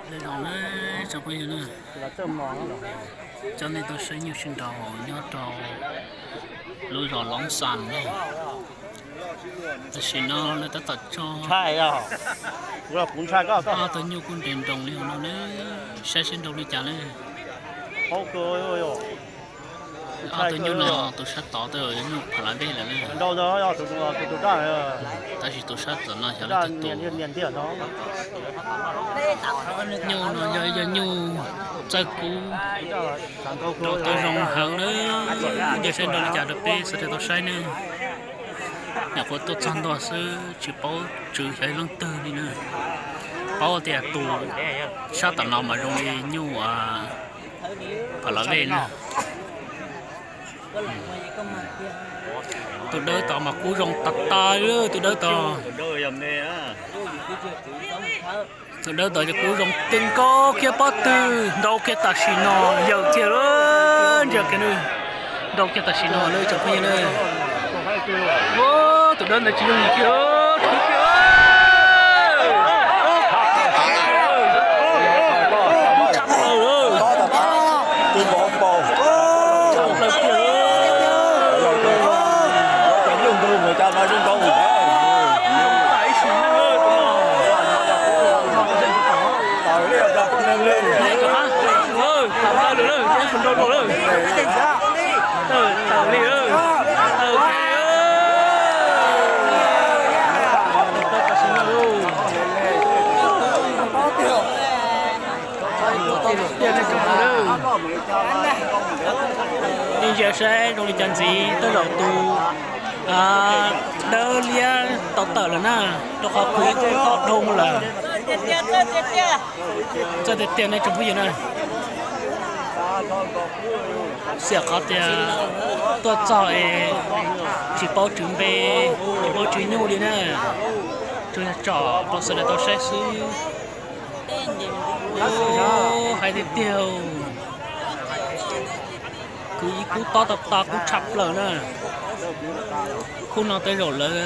Zoo na, tsoom phooj ywg na, coj nej tuaj saib nyuj sib nraus nyob rau lub zos Loob Xas na. Tam sim no lawv tab tom tso ob tug nyuj kuj nres nroos li hauv no na, saib seb nrau li cas na. Ob tug nyuj no tus sab tod twb yog nyuj pha la vej lawm na. Tab sis tus sab tom no xyov lawv twg tus. Nyuj no yog ib co nyuj txawj kub, nrau tau zoo heev na. Ntsia saib nrau li cas rau peb sawv daws tau saib ne. Nyuam qhuav tuaj txog ntua xwb tsis paub tswv xyov leej twg li na. Paub tias tus sab tom no mas zoo li nyuj pha la vej na. Tus dawb tod mas kub zoo tas tas li, tus dawb tod. Tus dawb tod ces kub zoo tiag, nkaus kiag pob tw, nrau kiag tam sim no, yawm kiag lawm, ntsia kiag nws, nrau kiag tam sim no lawm tsoom phooj ywg na. Tus dawb ntawd tsis yooj yim kiag, kub kiag, kub tshaj plaws lawm. Tshaj plaws kiag. Tawm li, tawm li. Nej ntsia saib zoo li cas ntxiv, tej zaum tus dawb liab tau tawm lawm na, rau qhov kub tau dhau lawm. Txawj tiag tiag nej tsoom phooj ywg na. Xiam qhov tias tuaj txog es tsis paub tswv npe, tsis paub tswv nyuj li na. Tsuas yog tsom rau sawv daws tau saib xwb. Hais tiag tiag, kub, ib kub tob tau tas, kub tshaj plaws na. Khub no tej zaum lawv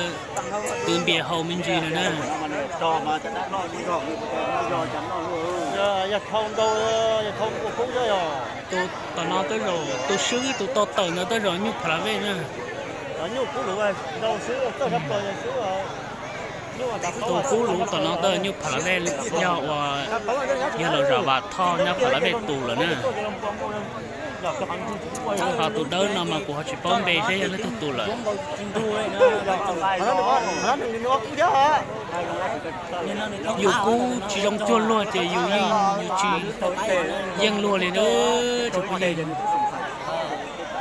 twv npias haus me ntsis lawm na. Tus tom no tej zaum tus swb tus tau tawm ntawd tej zaum nyuj pha la vej na. Tus kub luv tom no tej nyuj pha la vej, yog uas yog los zam vas thoj nyob pha la vej tus lawm na. Ho tus dawb no mas kuv ho tsis paub npe seb yog leej twg tus lawm. Yus kub tsis zoo cuag luag ces yus yeej, yus tsis yeej luag li na. Tsis pub yeej,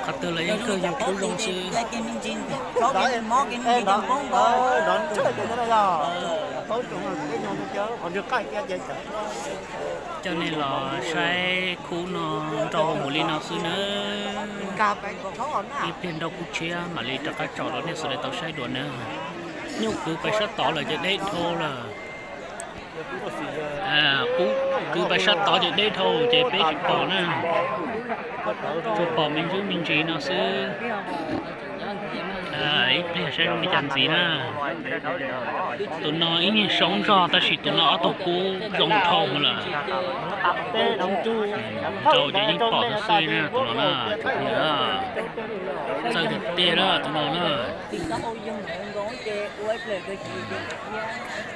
qhov twg los yeej kawg yus kub zoo xwb. Coj nej los saib khub no nrau mus li no xwb na. Ib pliag nrau kub tshiab mam li rov qab tso rau nej sawv daws tau saib dua na. Nyuj kwv pais sab tod lawm ces deb dhau lawm. Kwv pais sab tod ces deb dhau ces peb tsis pom na. Tsuas pom me ntsis me ntsis no xwb. Ib pliag saib zoo li cas ntxiv na. Tus no ib nyuag soob zog tab sis tus no ob tug kub zoo dhau lawm. Nrau ces yeej pom xwb xwb na tus no na. Txawj tiag tiag na tus no na.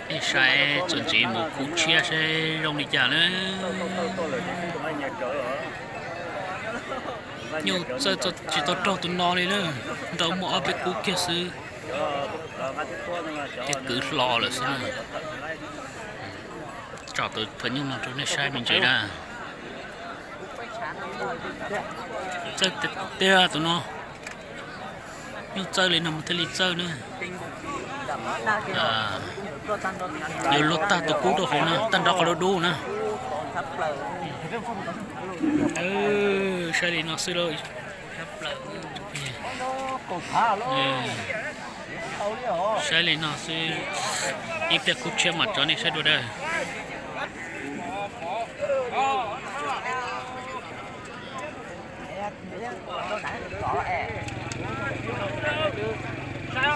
Nej saib txuas ntxiv mus khub tshiab saib zoo li cas na. Nyuj txawj tsis tau raug tus no li na, nrau muaj ob peb kub kiag xwb. Ces kwv hlo lawm xwb na. Tso tus phaj nyuj no rau nej saib me ntsis na. Txawj tiag tus no. Nyuj txawj li no mas thiaj li txawj na. Yuav luag tag tus kub rau hauv na, tag nrho qhov dub dub na. Saib li no xwb lauj. Saib li no xwb, ib pliag khub tshiab mam tso nej saib dua dawb.